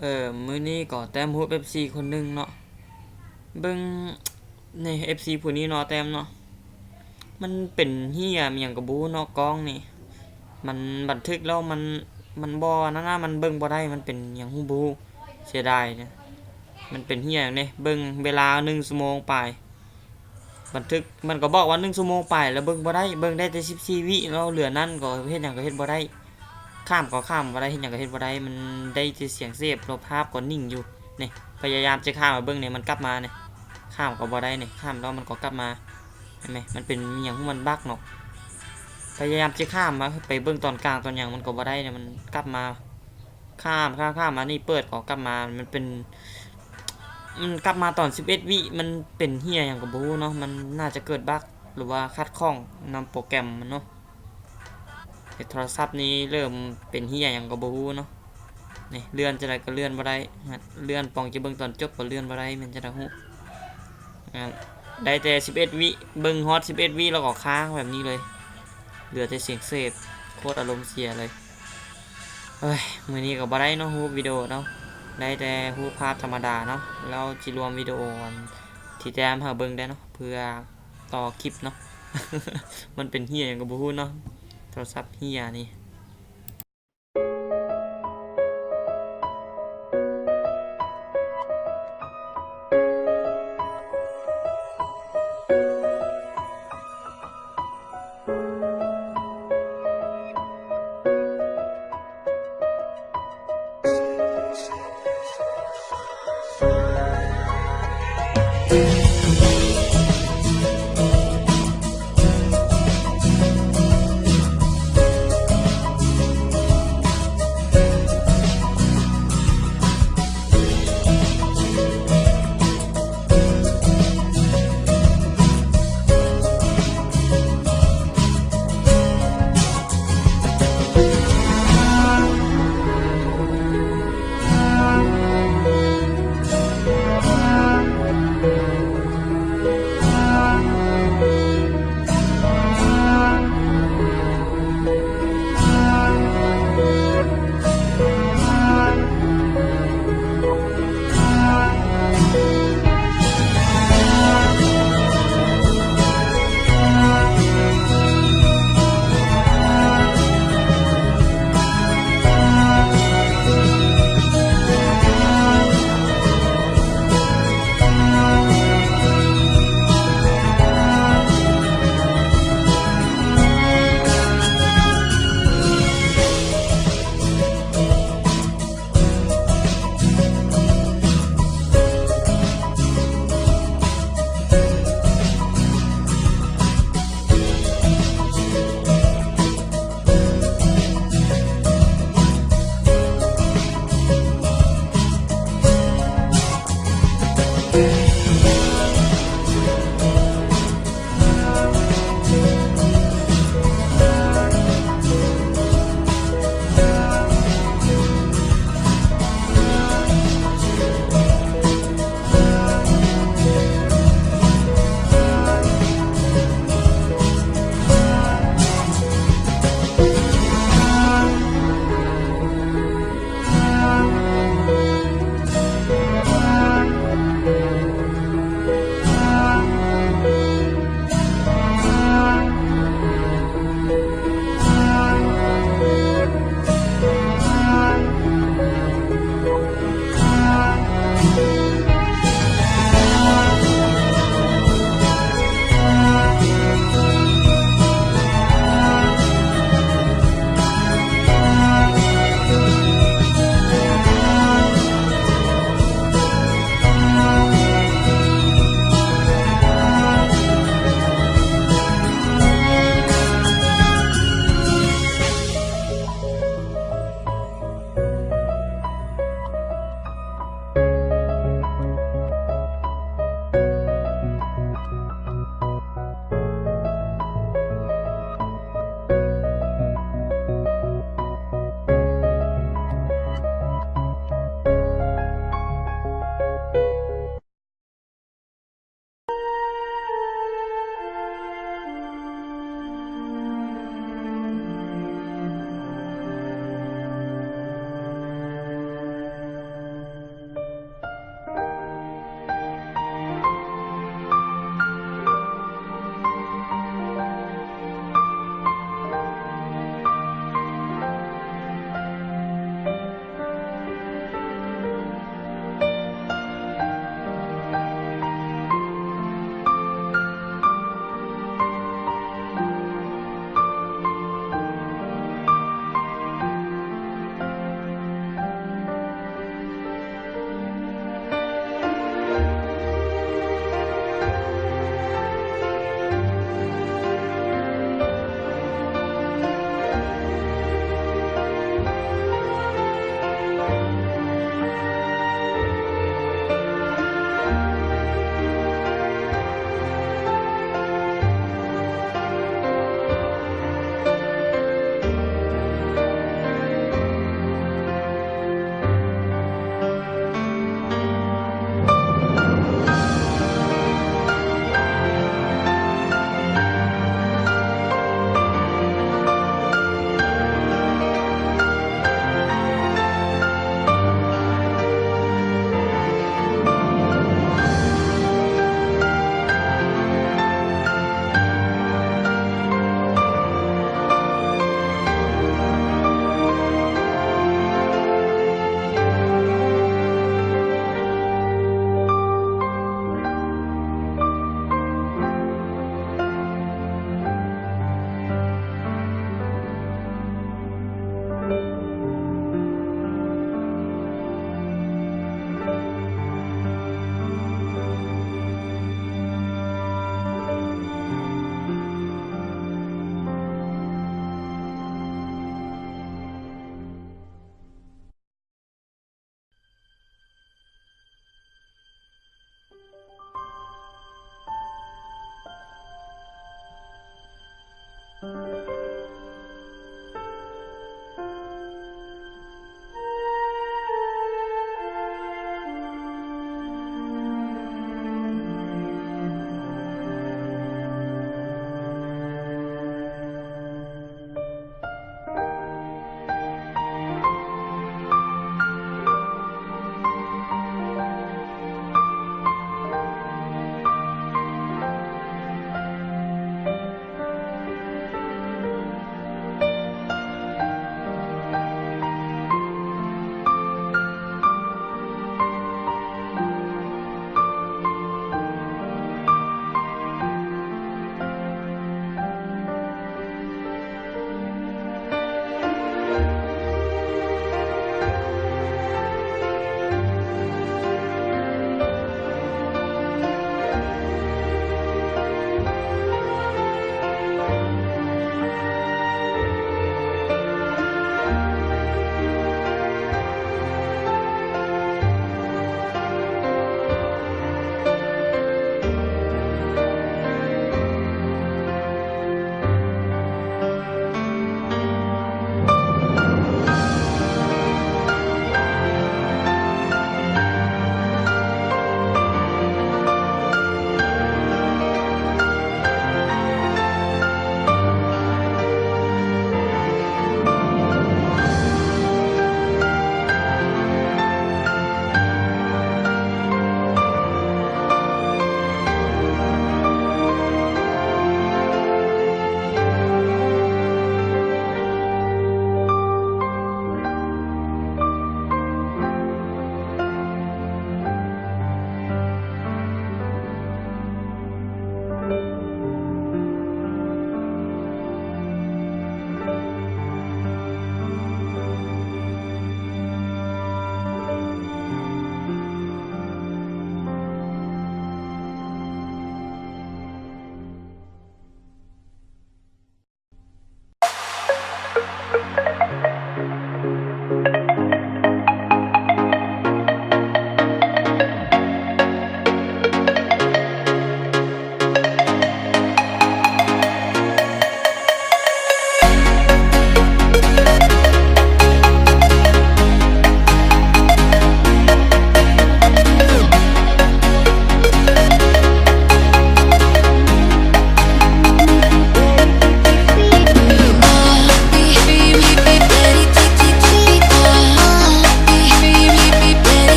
ເອີ ມື້ນີ້ກໍແຕ້ມຮູບເອັຟຊີຄົນໜຶ່ງເນາະ. ເບິ່ງ ນີ້ ເອັຟຊີຜູ້ນີ້ເນາະ ແຕ້ມເນາະ. ມັນເປັນເຫຍຫຍັງກໍບໍ່ຮູ້ເນາະ ກ້ອງນີ້. ມັນບັນທຶກແລ້ວມັນ ມັນບໍ່ນັ້ນນະ ມັນເບິ່ງບໍ່ໄດ້ ມັນເປັນຫຍັງຮູ້ບໍ່ຮູ້. ເສຍດາຍນະ. ມັນເປັນເຫຍຫຍັງເດ້ ເບິ່ງເວລາໜຶ່ງຊົ່ວໂມງປາຍ ບັນທຶກ ມັນກໍບອກວ່າໜຶ່ງຊົ່ວໂມງປາຍ ແລ້ວເບິ່ງບໍ່ໄດ້ ເບິ່ງໄດ້ແຕ່ສິບສີ່ວິ ແລ້ວເຫຼືອນັ້ນກໍເຮັດຫຍັງກໍເຮັດບໍ່ໄດ້ ຂ້າມກໍຂ້າມບໍ່ໄດ້ ເຮັດຫຍັງກໍເຮັດບໍ່ໄດ້ ມັນໄດ້ແຕ່ສຽງເສບ ແລ້ວພາບກໍນິ່ງຢູ່. ນີ້ ພະຍາຍາມຈະຂ້າມມາເບິ່ງນີ້ ມັນກັບມານີ້ ຂ້າມກໍບໍ່ໄດ້ນີ້ ຂ້າມແລ້ວມັນກໍກັບມາ ເຫັນໄໝ? ມັນເປັນຫຍັງຂອງມັນ ບັກເນາະ. ພະຍາຍາມຈະຂ້າມມາ ໄປເບິ່ງຕອນກາງຕອນຫຍັງ ມັນກໍບໍ່ໄດ້ນີ້ ມັນກັບມາ ຂ້າມ ຂ້າມ ຂ້າມ ອັນນີ້ເປີດກໍກັບມາ ມັນເປັນ ມັນກັບມາຕອນສິບເອັດວິ ມັນເປັນເຫຍຫຍັງກໍບໍ່ຮູ້ເນາະ ມັນໜ້າຈະເກີດບັກ ຫຼືວ່າຂັດຂ້ອງນຳໂປຣແກຣມມັນເນາະ. ໃນໂທລະສັບນີ້ເລີ່ມເປັນເຫຍຫຍັງກໍບໍ່ຮູ້ເນາະ. ນີ້ ເລື່ອນຈັ່ງໃດກໍເລື່ອນບໍ່ໄດ້ ເລື່ອນປ່ອງຈະເບິ່ງຕອນຈົບກໍເລື່ອນບໍ່ໄດ້ ແມ່ນຈັ່ງໃດຮູ້. ອ່າ ໄດ້ແຕ່ສິບເອັດວິ ເບິ່ງຮອດສິບເອັດວິ ແລ້ວກໍຄ້າງແບບນີ້ເລີຍ ເຫຼືອແຕ່ສຽງເສບ ໂຄດອາລົມເສຍເລີຍ. ເອີຍ ມື້ນີ້ກໍບໍ່ໄດ້ເນາະ ຮູບວິດີໂອເນາະ ໄດ້ແຕ່ຮູບພາບທຳມະດາເນາະ. ແລ້ວຊິລວມວິດີໂອອັນທີ່ແຕ້ມໃຫ້ເບິ່ງໄດ້ເນາະ ເພື່ອຕໍ່ຄລິບເນາະ. ມັນເປັນເຫຍຫຍັງກໍບໍ່ຮູ້ເນາະ ໂທລະສັບເຫຍນີ້.